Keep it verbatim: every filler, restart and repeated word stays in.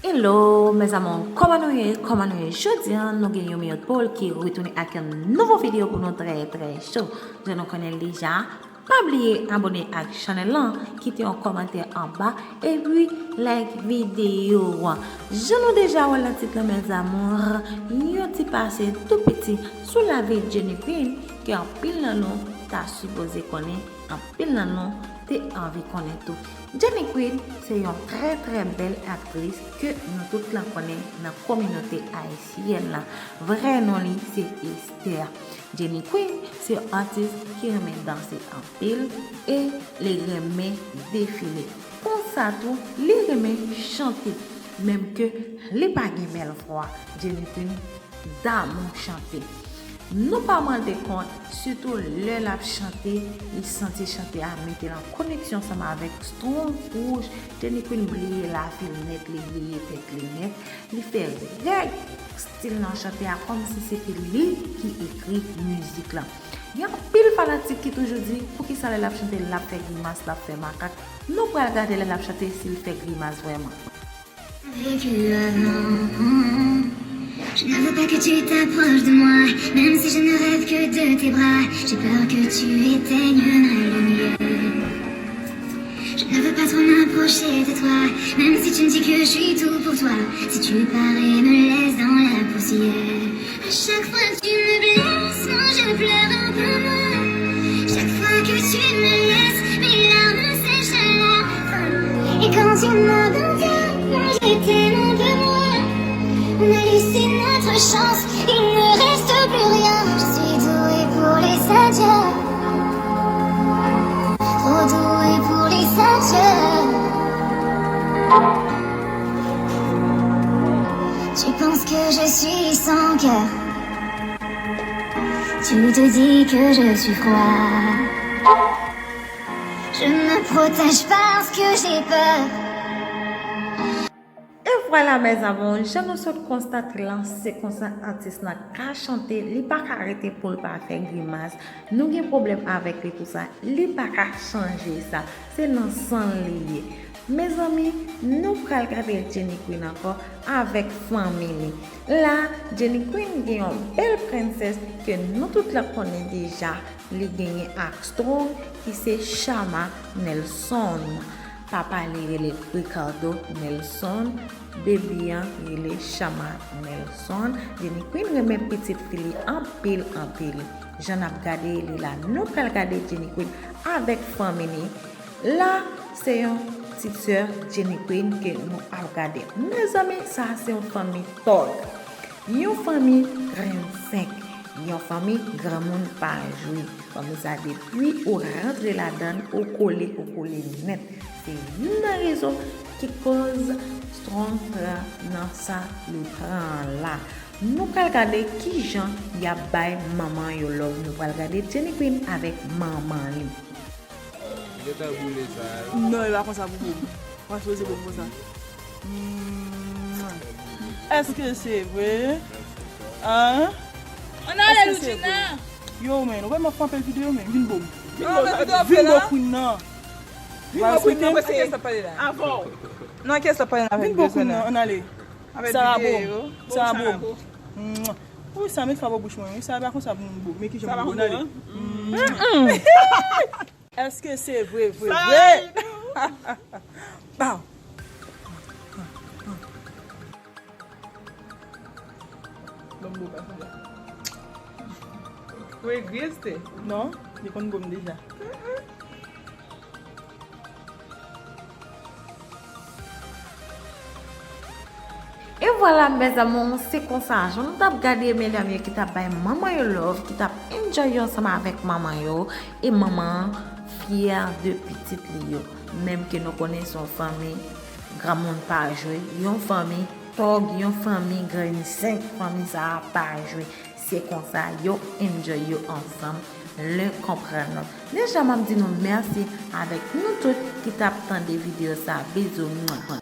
Hello, mes amours, kòman nou ye? Kòman nou ye? Jodi a, nou gen Yomi Hot Pool ki retounen ak yon nouvo videyo pou nou trè, trè cho. Jan nou konnen l deja, pa bliye abòne ak chanèl lan, kite yon kòmantè anba, epi like videyo an. Jan nou deja wè l nan tit lan, mes amours, yon ti pase tou piti sou lavi Jenny Queen, ke anpil nan nou ta sipoze konnen, anpil nan nou te anvi konnen tou. Jenny Queen se yon trè, trè bèl aktris ke nou tout lan konnen nan kominote ayisyèn lan. Vrè non li se Esther. Jenny Queen se yon atis ki renmen danse anpil e li renmen defile. Konsa tou, li renmen chante, menm ke li pa gen bèl vwa. Jenny Queen damou chante. Nou pa mande kont, sitou lè l ap chante, li santi chante a mete l an koneksyon ansanm avèk Strong Rouge. Jenny Queen bliye lavi l nèt, li bliye tèt li nèt, li fè règ stil nan chante a kòmsi se te li ki ekri mizik lan. Gen anpil fanatik ki toujou di, poukisa lè l ap chante, l ap fè grimas, l ap fè makak? Nou pral gade lè l ap chante si l fè grimas vrèman. Vécu avant. Je ne veux pas que tu t'approches de moi, même si je ne rêve que de tes bras. J'ai peur que tu éteignes ma lumière. Je ne veux pas trop m'approcher de toi, même si tu me dis que je suis tout pour toi. Si tu pars et me laisses dans la poussière. À chaque fois que tu me blesses, moi je pleure un peu moins. Chaque fois que tu me laisses, mes larmes sèchent à la fin. Et quand tu m'abandonnes, moi je t'aime un peu moins. On a laissé notre chance, il ne reste plus rien. Je suis douée pour les adieux. Trop douée pour les adieux. Tu penses que je suis sans cœur. Tu te dis que je suis froid. Je me protège parce que j'ai peur. E vwala, mes amours, jan nou sot konstate lan, se konsa atis lan ka chante, li pa ka rete pou l pa fè grimas. Nou gen pwoblèm avèk li pou sa, li pa ka chanje sa. Se nan san l li ye. Mezanmi, nou pral gade Jenny Queen ankò avèk fanmi li. La, Jenny Queen gen yon bèl prensès ke nou tout la konnen deja, li genyen ak Strong, ki se Chama Nelson. Papa li rele Ricardo Nelson, baby an rele Chama Nelson. Jenny Queen renmen pitit fi li anpil, anpil. Jan n ap gade li la, nou pral gade Jenny Queen avèk fanmi li. La, se yon ti sè Jenny Queen ke nou ap gade. Mezanmi, sa a se yon fanmi tòg. Yon fanmi grenn senk. Yon fanmi granmoun pa jwe. Fanmi sa, depi ou rantre ladan l, ou kole, ou kole nèt. Se youn nan rezon ki koz Strong pran nan sa li pran an la. Nou pral gade kijan y ap bay manman yo love. Nou pral gade Jenny Queen avèk manman li. Gentan boule sa. Non, e pa konsa pou boum. Pa sipoze boum konsa. Mm. Èske se vre? Hein? Ann ale, Loudjina. Yo, men, ou wè m ap fè anpil videyo, men vin boum. Non, men videyo Vin la. Boum Queen nan. Vin Boum Queen nan, mwen se kès la pale la. Avan. Non, kès la pale la avèk Vin Boum Queen Bezwen nan, la. Ann ale. Avèk Sa videyo. Boum. Sa Boum. Wi, sa met favo bouch mwen. Wi, sa pa konsa pou moun boum. Men ki jan moun boum ale. Èske se vre, vre, vre? Baw. Bon, bon, pa fè la. Ou egziste? Non, li konn boum deja. E vwala, mes amours, se konsa, jan nou t ap gade medam yo ki t ap bay manman yo love, ki t ap enjoy yo ansanm avèk manman yo, e manman an fyè de pitit li yo. Menm ke nou konnen se yon fanmi granmoun pa jwe, yon fanmi tòg, yon fanmi grenn senk, fanmi sa a pa jwe. Se konsa, yo enjoy yo ansanm, l'un comprend l'autre. Deja, m ap di nou mèsi avèk nou tout ki t ap tande videyo sa. Bizou, mwa.